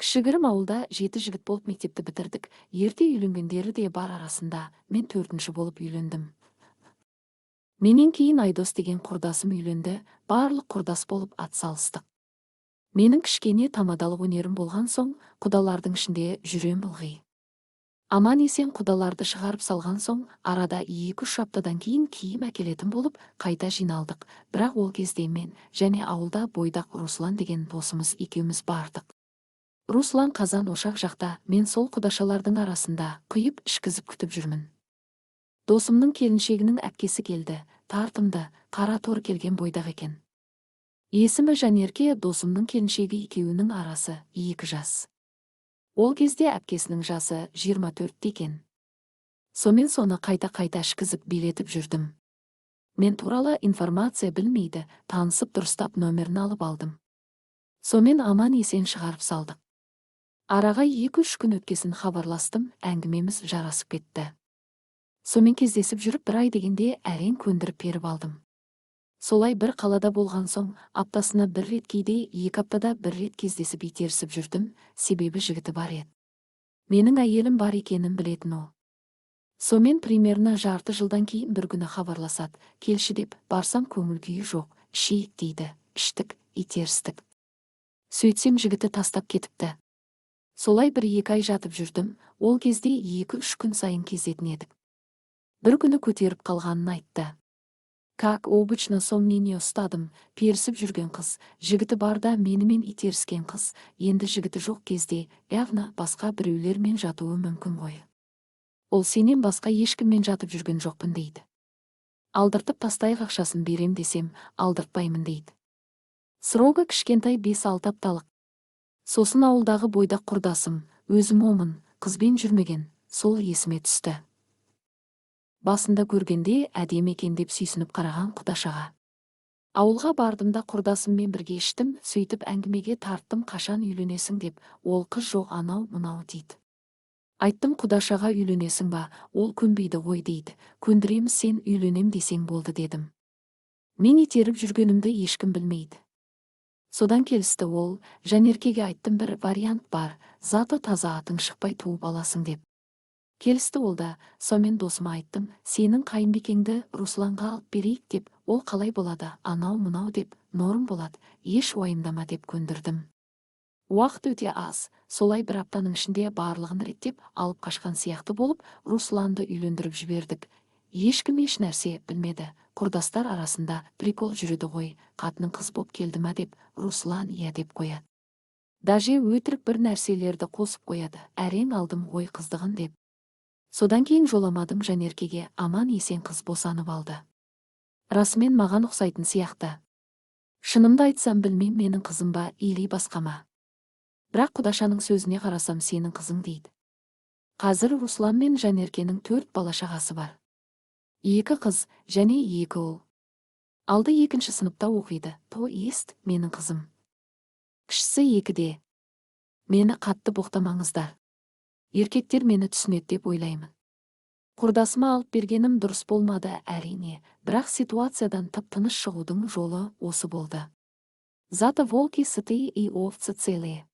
Кішігірім ауылда жеті жігіт болып мектепті бітірдік. Ерте үйленгендері де бар арасында. Мен төртінші болып үйлендім. Менен кейін Айдос деген құрдасым үйленді. Барлық құрдас болып ат салыстық. Менің кішкене тамадалық өнерім болған соң, құдалардың ішінде жүрем ылғи. Аман-есен құдаларды шығарып салған соң, арада 2-3 аптадан кейін киім әкелетін болып, қайта жиналдық. Бірақ ол кезде мен және ауылда бойдақ Руслан деген досымыз екеуміз бардық. Руслан қазан ошақ жақта, мен сол құдашалардың арасында құйып ішкізіп күтіп жүрмін. Досымның келіншегінің әпкесі келді, тартымды, қара тор келген бойдақ екен. Есімі Жанерке, досымның келіншегі, екеуінің арасы 2 жас. Ол кезде әпкесінің жасы 24 екен. Сомен соны қайта-қайта ішкізіп билетіп жүрдім. Мен туралы информация білмейді, танысып, дұрыстап номерін алып алдым. Сомен аман-есен шығарып салдық. Араға 2-3 күн өткесін хабарластым, әңгімеміз жарасып кетті. Сомен кездесіп жүріп, бір ай дегенде әрең көндіріп беріп алдым. Солай бір қалада болған соң, аптасына бір рет, кейде 2 аптада бір рет кездесіп итерісіп жүрдім, себебі жігіті бар еді. Менің әйелім бар екенін білетін ол. Сомен примерно жарты жылдан кейін бір күні хабарласады, келші деп. Барсам, көңіл күйі жоқ, ішейік дейді. Іштік, итерістік. Сөйтсем, жігіті тастап кетіпті. Солай 1-2 ай жатып жүрдім, ол кезде 2-3 күн сайын кезетін едік. Бір күні көтеріп қалғанын айтты. Как обычно, сомнение ұстадым. Перісіп жүрген қыз, жігіті барда менімен итеріскен қыз, енді жігіті жоқ кезде явно басқа біреулермен жатуы мүмкін ғой. Ол сенен басқа ешкіммен жатып жүрген жоқпын дейді. Алдыртып тастайық, ақшасын берем десем, алдыртпаймын дейді. Срогы кішкентай, 5-6 апталық. Сосын ауылдағы бойдақ құрдасым, өзім омын, қызбен жүрмеген, сол есіме түсті. Басында көргенде әдемі екен деп сүйсініп қараған құдашаға. Ауылға бардым да, құрдасыммен бірге іштім, сөйтіп әңгімеге тарттым, қашан үйленесің деп. Ол қыз жоқ, анау мынау дейді. Айттым, құдашаға үйленесің ба, ол көнбейді ғой дейді. Көндіреміз, сен үйленем десең болды дедім. Мен итеріп жүргенімді ешкім білмейді. Содан келісті ол. Жанеркеге айттым, бір вариант бар, зато таза, атың шықпай туып аласың деп. Келісті ол да. Сонымен досыма айттым, сенің қайынбикеңді Русланға алып берейік деп. Ол қалай болады, анау мынау деп, норм болады, еш уайымдама деп көндірдім. Уақыт өте аз, солай бір аптаның ішінде барлығын реттеп, алып қашқан сияқты болып, Русланды үйлендіріп жібердік. Ешкім еш нәрсе білмеді. Құрдастар арасында прикол жүреді ғой, қатының қыз боп келді ма деп, Руслан иә деп қояды. Даже өтірік бір нәрселерді қосып қояды, әрең алдым ғой қыздығын деп. Содан кейін жоламадым Жанеркеге, аман есен қыз босанып алды. Расымен маған ұқсайтын сияқты. Шынымды айтсам, білмеймін, менің қызым ба или басқа ма. Бірақ құдашаның сөзіне қарасам, сенің қызың дейді. Қазір Руслан мен Жанеркенің төрт бала шағасы бар. Екі қыз және екі ұл. Алды екінші сыныпта оқиды, то есть менің қызым. Кішісі 2-де. Мені қатты боқтамаңыздар. Еркектер мені түсінеді деп ойлаймын. Құрдасыма алып бергенім дұрыс болмады, әрине, бірақ ситуациядан тып-тыныш шығудың жолы осы болды. Зато волки сытые и овцы целые.